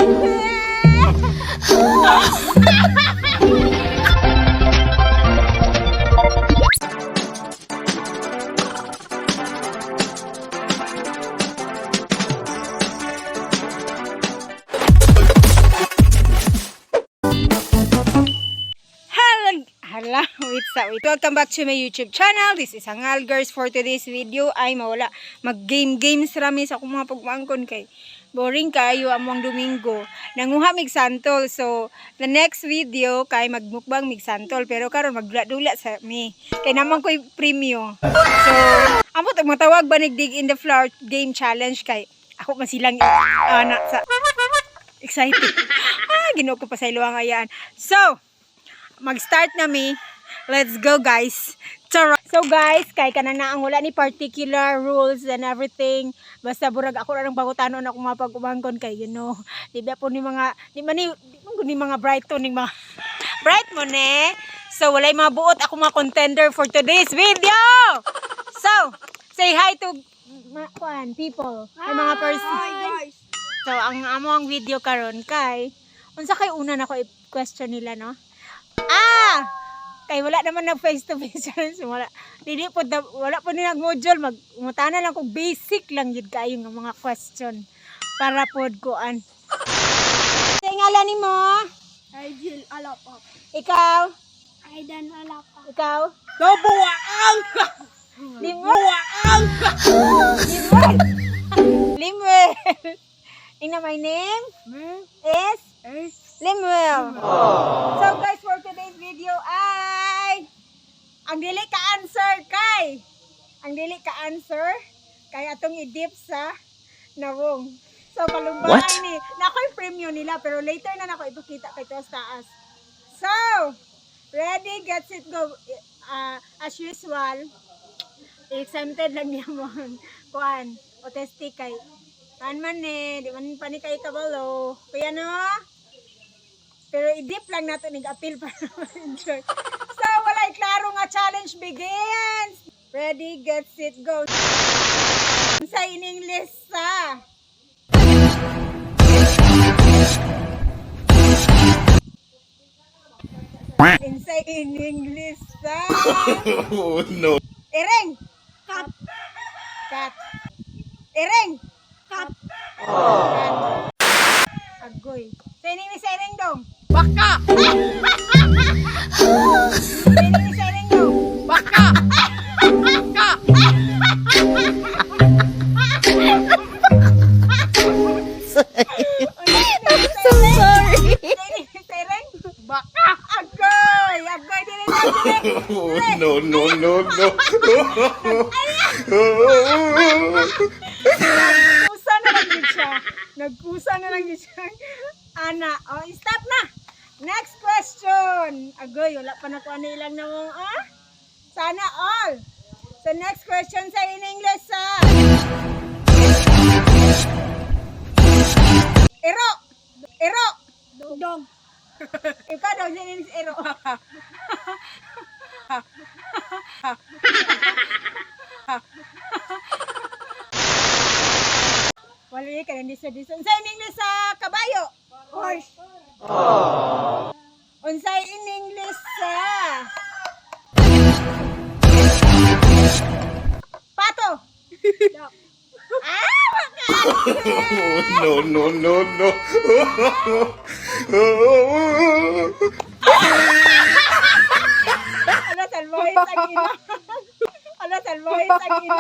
Hello, hala, wait sa wait. Welcome back to my YouTube channel. This is Hangal Girls. For today's video ay mawala. Mag-game games rami sa akong mga pagmangkon kay boring kayo among Domingo. Nanguha mig santol. So, the next video kay magmukbang mig santol pero karon magdula-dula sa mi. Kay naman ko'y premyo. So, amot og matawag ba nig Dig in the Flower Game Challenge kay ako man silang ana sa excited. Ginoo ko pa sa iluwang ayaan. So, mag-start na mi. Let's go, guys. Tara. So guys, kay kana na ang wala ni particular rules and everything. Basta burag ako ra ng bangutanon ako mga pag-umangkon kay di ba po ni mga di man ni di man gud ni mga bright to ning mga bright mo ne. So walay mga buot ako mga contender for today's video. So, say hi to kuan people, ay mga person. Hi guys. So, ang amo ang video karon kay unsa kay una nako i-question nila, no? Ah! Kay wala naman nag face to face challenge, wala. Dili po wala po ni nag-module, mag mutana lang kog basic lang gyud kaayo nga mga question para pod kuan. Sa ngalan nimo? Jill Alapap. Ikaw? Aidan Alapap. Ikaw? Nabuwaang! Limuel. Limuel. Limuel. Ina, my name is Limuel. So guys, for today's video ay ang dili ka answer kay ang dili ka answer kay atong i-dip sa nawong. So palumbaan What? ni na ako'y premium nila pero later na nako ipakita kay taas taas. So, ready, get set, go. As usual, exempted lang niya mo kuan autistic kay kan man eh, di man pa ni kay kabalo. Kuya no? Pero i-dip lang nato nig appeal para ma-enjoy. So, walay klaro nga challenge begins. Ready, get set, go. Sa in English sa Insay in English sa Oh no. Ereng. Cat. Cat. Ereng. Cat. Cat. Agoy. Sa in English sa ereng dong. Baka! Sa in English sa ereng dong. Baka! Baka! I'm so sorry. Sa in English sa ereng. Baka! Agoy! Agoy! Dili na, dili. Oh no no no no. Nagkusa na lang yun siya. Nagkusa na lang yun siya. Ana, oh, stop na. Next question. Agoy, wala pa na ko ano ilang namong, ah? Sana all. So next question sa in English sa Ero. Ero. Dog. Ikaw daw sa English ero. Wala ka hindi sa dison. Sa in English sa kabayo. Horse. Unsay in English sa pato. Duck. Ah, maka. Oh no no no no. Ala salvahe sa ina. Ala salvahe sa ina.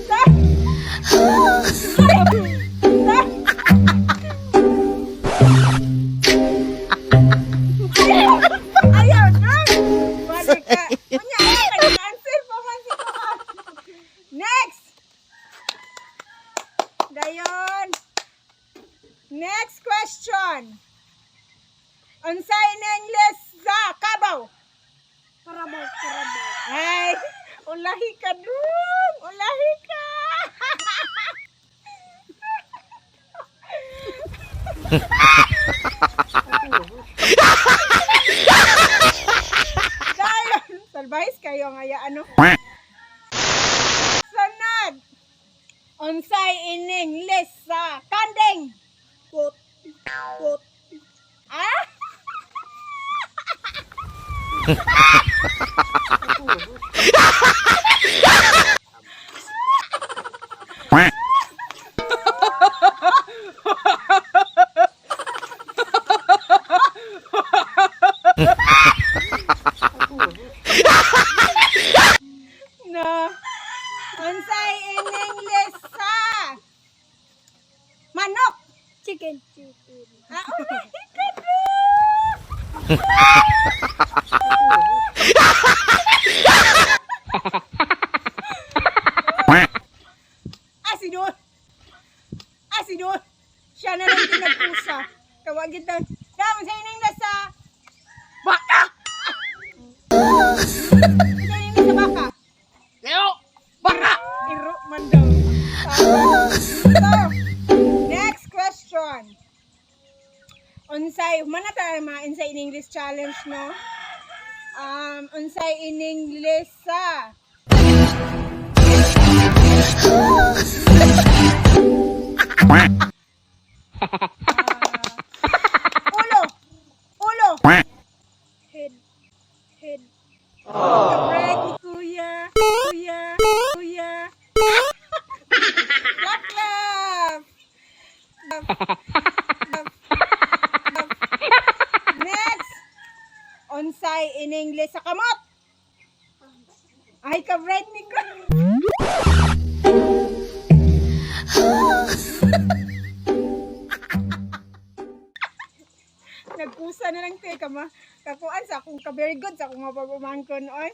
Sa Sa Ayaw, no! Balik ka. Unya, ayaw, nag-answer pa man si Kuan. Next! Dayon. Next question. Unsay in English sa kabaw? Karabaw. Karabaw. Ay, ulahi ka dun! Ulahi ka! Dayon, salvahis kayo nga ya, ano? Sunod! Unsay in English sa kanding? Goat. No. Unsay in English sa manok? Chicken. Chicken. Ah, oh my God. Ah, si Don. Ah, si Don. Siya na lang din nagpusa. Tawagin ta. Daw, unsay in English sa baka? Unsay in English sa baka? Leo! Baka! Iro man daw. So, next question. Unsay, man na tayo mga unsay in English challenge, no? Unsay in English sa ulo. Ulo. Head. Head. Correct ni Kuya. Kuya. Kuya. Clap, clap. Clap. Clap. Clap. Next. Unsay in English sa kamot. Ay, ka-bright ni Kuya. Nagkusa na lang tayo kama. Kakuan sa akong ka-very good sa akong mapag-umangkon oy.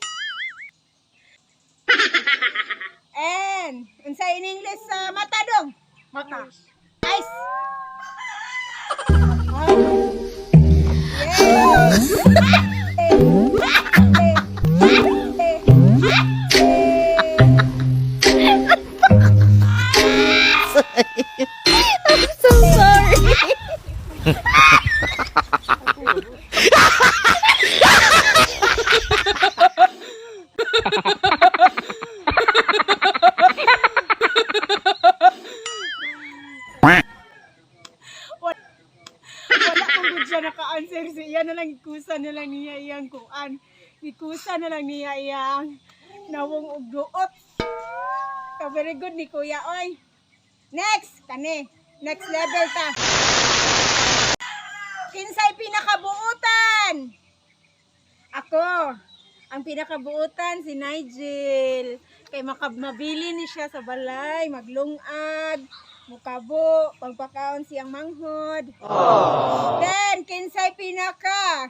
And, unsay in English sa mata dong? Mata. Ice. Oh. Yay! Eh, eh, eh, eh. I'm so sorry. Wala kong good siya naka-answer si iya na lang ikusa na lang niya iyang kuan. Ikusa na lang niya iyang nawong og duot. Ka very good ni Kuya oy. Next kani, next level ta. Kinsay pinakabuutan? Ako. Ang pinakabuutan si Nigel. Kay mabili ni siya sa balay, maglungag, mukabo, pagpakaon siyang manghod. Then, kinsay pinaka?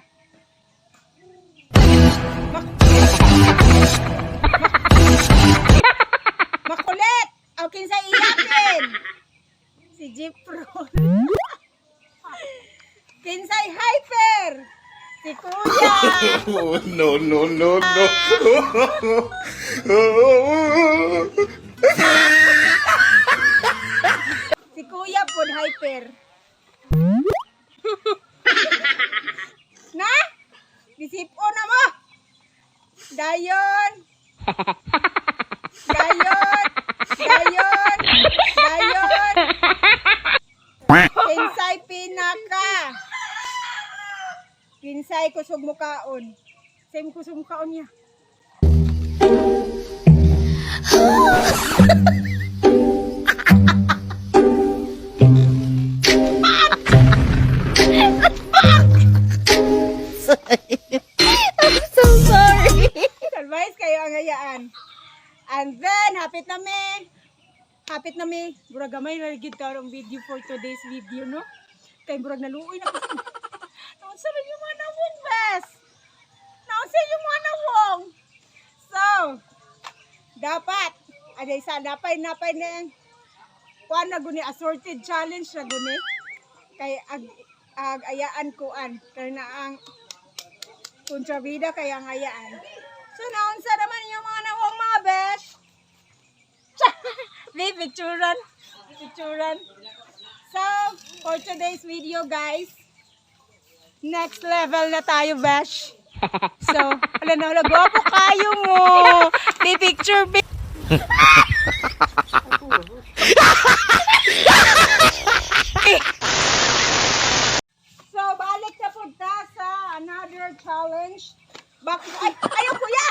Makulit! O kinsay iyakin? Si Jipron. Kinsay hyper? Si Kuya. Oh, no, no, no, no. Si Kuya pod hyper. Na? Gisipo na mo. Dayon. Dayon. Dayon. Dayon. Kinsay pinaka. Kinsay kusog mukaon. Same kusog mukaon niya. I'm so sorry. Advice kayo ang hayaan. And then, hapit na mi. Hapit na mi. Murag gamay na gid ang video for today's video, no? Kay murag naluoy na ko. Naunsa man yung mga nawong, bes? Naunsa yung mga nawong? So, dapat, aday sa napay napay na kuan na guni assorted challenge na guni kay ag ag ayaan kuan kay na ang kontrabida kay ang ayaan. So naunsa naman yung mga nawong mga besh? Be picturean. Picturean. So, for today's video guys, next level na tayo, besh. So, wala na, wala, gwapo kayo mo. Be picture, be. So, balik na po ta sa another challenge. Bak ay, ayaw kuya.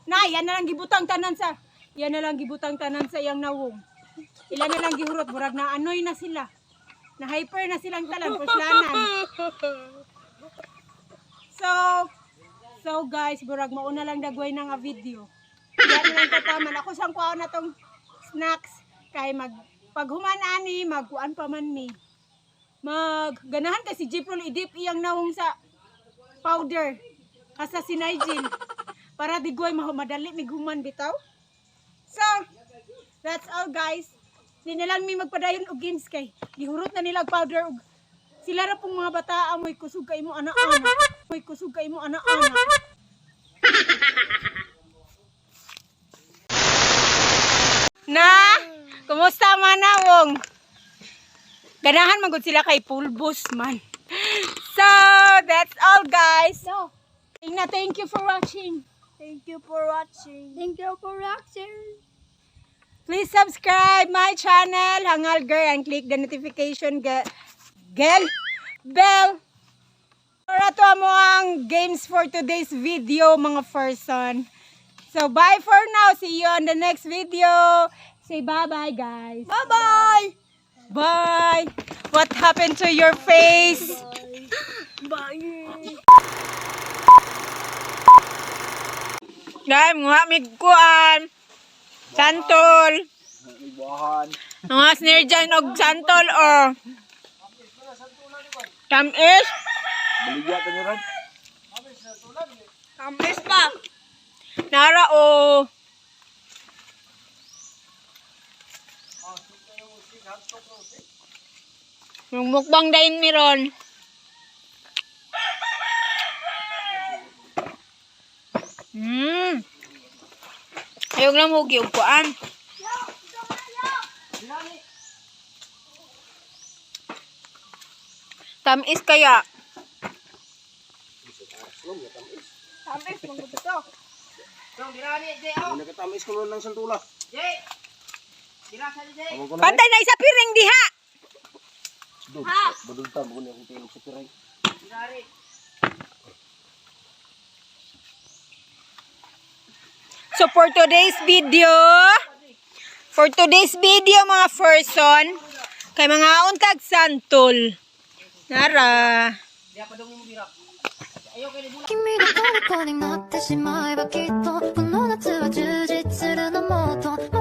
Na, yan na lang gibutang tanan sa yan na lang gibutang tanan sa iyang nawong. Ila na lang gihurot murag na anoy na sila. Na hyper na silang talan puslanan. So guys, murag mauna lang dagway na nga video. Yan na lang tataman. Ako sang kuha na tong snacks kay mag paghuman ani magkuan pa man mi. Mag ganahan kay si Jiprol idip iyang nawong sa powder kasa si Nigel para digoy madali mighuman bitaw. So, that's all guys. Di na lang mi magpadayon og games kay gihurot na nila og powder og sila ra pong mga bata amoy kusog kay mo ana ana. Moy kusog kay mo ana ana. Na, kumusta man nawong? Ganahan man gud sila kay pulbos man. So, that's all guys. No. Ina, thank you for watching. Thank you for watching. Thank you for watching. Please subscribe my channel, Hangal Girl, and click the notification bell. Para to mo ang games for today's video, mga person. So, bye for now. See you on the next video. Say bye-bye, guys. Bye-bye. Bye. What happened to your face? Bye. Dahil mga migkuan. Santol. Mga snirjan og santol o. Tamis. Baligya ka niyo ron. Tamis pa. Nara o. Yung mukbang dayon miron. Ayaw lang hugi og kuan. Tamis kaya. Tamis, mangusto. Nagkatamis ko ng santula. Pantay na isa piring diha. Badulta mo ni akong tilog sa piray. So for today's video mga person, kay mga untag santol. Nara. 君の虜になってしまえばきっとこの夏は充実するのもっと。